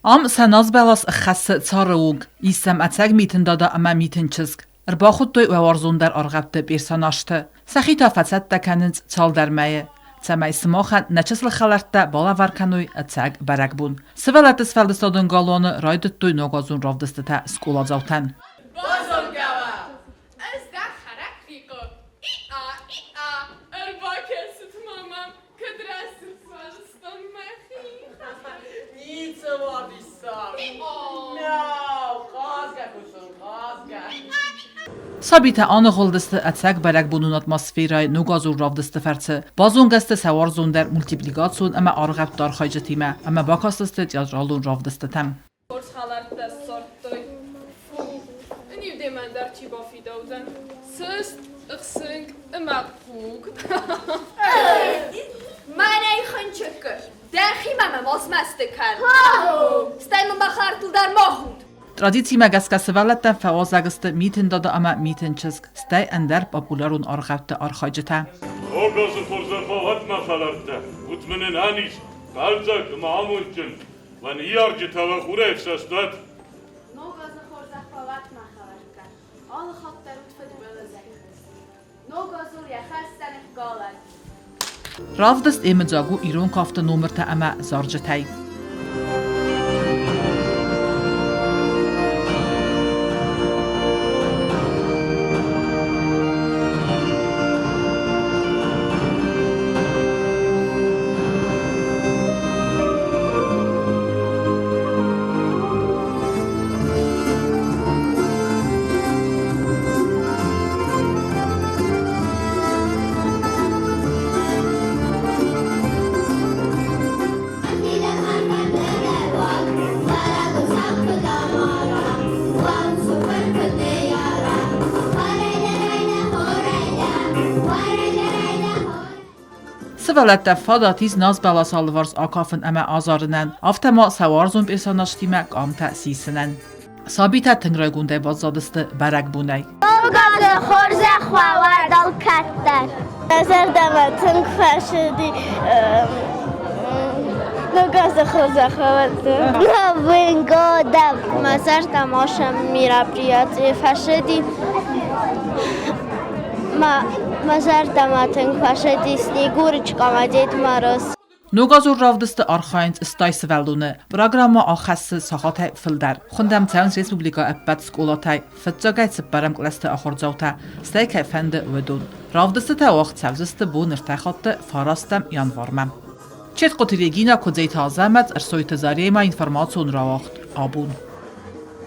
Ам сӕ назбӕлас ӕххӕссы цары онг, ис сӕм ӕцӕг Митын Дада ӕмӕ Митын чызг. Ӕрбахуыдтой уӕуарзондӕр аргъӕутты персонажты. Сӕхи та фӕцӕттӕ кӕнынц цалдӕр мӕйы, цӕмӕй сымахӕн нӕ чысыл хӕлӕрттӕ балӕвар кӕной ӕцӕг бӕрӕгбон. Сывӕллӕтты сфӕлдыстадон галуаны райдыдтой ногазон равдыстытӕ скъоладзаутӕн. Базонгӕ уа! Ӕз дӕ хӕрӕг хъихъы. И-а, и-а, ӕрбакӕсут ма мӕм, кӕд рӕсугъд базыдтон мӕхи. Ницы уадиссаг. Мяу, хъазгӕ кусын, хъазгӕ. Сабитӕ аныгъуылдысты ӕцӕг бӕрӕгбонон атмосферӕйы ногазон равдысты фӕрцы, базонгӕ сты сӕ уарзондӕр мультипликацион ӕмӕ аргъӕутты архайджытимӕ ӕмӕ бакастысты театралон равдыстытӕм. Хорз хӕлӕрттӕ ссардтой. Фу, ын-иу демӕ дӕр чи бафидаудзӕн. Сыст, ӕхсынк ӕмӕ хъуг. Мӕнӕй хынчыкк, дӕхимӕ мӕ ма смӕсты кӕн. Стӕй мын мӕ хӕртыл дӕр ма худ. Традицимӕ гӕсгӕ сывӕллӕттӕн фӕуазӕг сты Митын Дада ӕмӕ Митын чызг, стӕй ӕндӕр популярон аргъӕутты архайджытӕ. Ног азы хорзӕх уӕд, мӕ хӕлӕрттӕ! Ут мын ӕнӕниз, хъӕлдзӕг ӕмӕ амондджын! Мӕ ныййарджытӕ уӕ хурӕй ӕфсӕст уӕд! Ног азы хорзӕх фӕуӕд, мӕ хӕлӕрттӕ! Алы хатт дӕр ут фыдбылызӕй хызт. Ног азыл йӕ хӕстӕ ныккалӕд! Равдыст ӕмыдзаг у ирон кафты номыртӕ ӕмӕ зарджытӕй. Сывӕллӕттӕ фадат ис назбӕлас алыварс акафын ӕмӕ азарынӕн, афтӕ ма сӕ уарзон персонажтимӕ къамтӕ сисынӕн. Сабитӕ тынг райгондӕй баззадысты бӕрӕгбонӕй. Ногазы хорзӕх уӕ уӕд алкӕддӕр. Мӕ зӕрдӕмӕ тынг фӕцыди Ногазы хорзӕх уӕ уӕд. Новым годом! Мӕ зӕрдӕмӕ сӕм мероприятие фӕцыди. Мӕ зӕрдӕмӕ тынг фӕцыди Снегурочка ӕмӕ Дед Мороз. Ногазон равдысты архайынц стай сывӕллоны. Программӕ ахӕссы сахатӕй фылдӕр. Хуынд ӕм цӕуынц республикӕйы ӕппӕт скъолатӕй, фыццагӕй цыппӕрӕм кълӕсты ахуырдзаутӕ, стӕй кӕй фӕнды, уыдон. Равдыстытӕ уагъд цӕудзысты бон ӕртӕ хатты, фарастӕм январмӕ. Четкъоты Регина, Куыдзейты Азӕмӕт, Ӕрсойты Заремӕ информацион рауагъд абон.